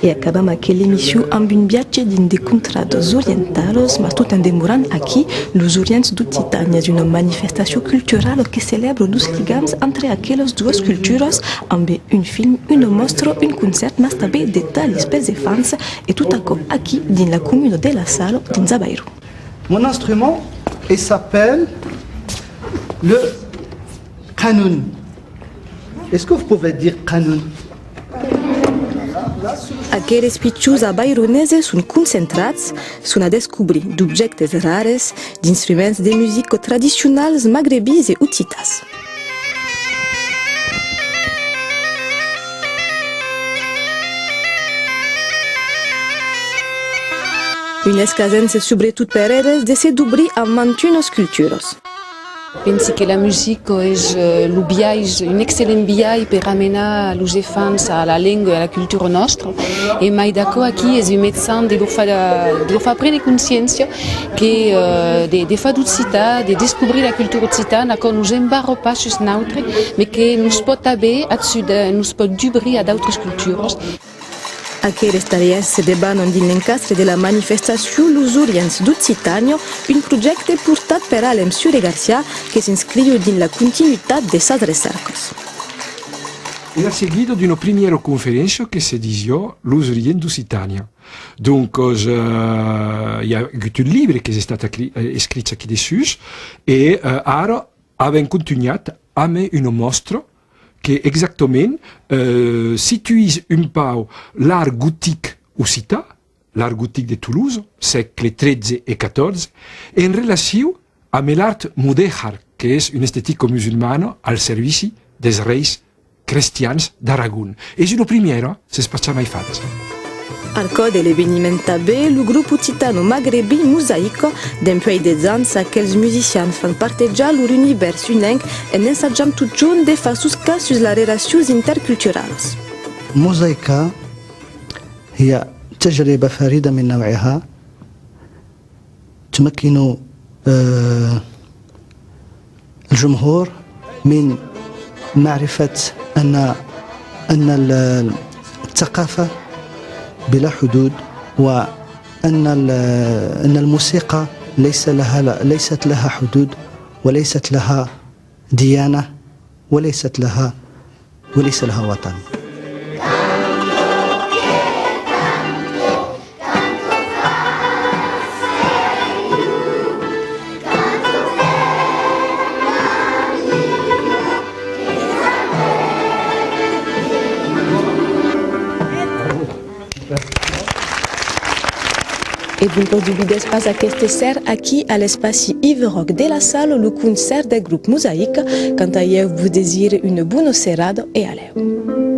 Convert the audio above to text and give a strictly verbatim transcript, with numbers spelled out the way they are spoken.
E acabam aquela emission amb un viatge dins de contradas orientalas, mas tot en demorant aquí. Los Orients d'Occitània es una manifestacion culturala que celèbra los ligams entre aquelas doas culturas, amb un film, una mòstra, un concèrt, mas tanben de talhs pels enfants, e tot aquò aquí, dins la comuna de La Sala, dins Avairon. Mon instrument, il s'appelle le qanun. Est-ce que vous pouvez dire qanun ? Aqueles pichons avaironeses son concentrats, son a descobrir d'objèctes rares, d'instruments de musica tradicionals magrebins e occitans. Una escasença, subretot per eles, de se dobrir a mantunas culturas. Pensi que la musica es, eh, lo biais, un excellent biais per amenar los enfants a la lenga e a la cultura nòstra. E mai d'aquò, aquí es un mejan de lor far, de lor far prene consciéncia que, eh, de, de far d'occitan, de descobrir la cultura occitana, aquò nos embarra pas sus nautres, mas que nos pòt tanben ajudar, nos pòt dubrir a d'autras culturas. Aqueles talhèrs se debanan dins l'encastre de la manifestacion Los Orients d'Occitània, un projècte portat per Alem Suregarcia que s'inscriu dins la continuitat de sas recèrcas. Èra seguida d'una primièra conferéncia que se disiá Los Orients d'Occitània. Doncas, eh, i a agut un libre qu'es estat acri-, eh, escrich aquí dessús, e, eh, ara avèm contunhat amb una mòstra que exactament, eh, situís un pauc l'art gotic occitan, l'art gotic de Tolosa, sègle tretze e catorze, en relacion amb l'art modèhar, qu'es una estetica musulmana al servici dels reis crestians d'Aragon. Es una primièra, s'es pas jamai fada. Al còr de l'eveniment tanben, lo grop occitano-magrebin Mosaica. Dempuèi dètz ans, aquels musicians fan partejar lor univèrs unenc en ensajant totjorn de far sos cas sus las relacions interculturalas. موزايكا هي تجربة فريدة من نوعها، تمكن، آه، الجمهور من معرفة أن، أن ال-، الثقافة بلا حدود، وأن ال-، أن الموسيقى ليس لها، ليست لها حدود، وليست لها ديانة، وليست لها، وليس لها وطن. E doncas, doblidètz pas aqueste ser aquí a l'espaci Yves Roc de La Sala, lo concèrt del grop Mosaic. Quant a ieu, vos desire una bona serada e a lèu.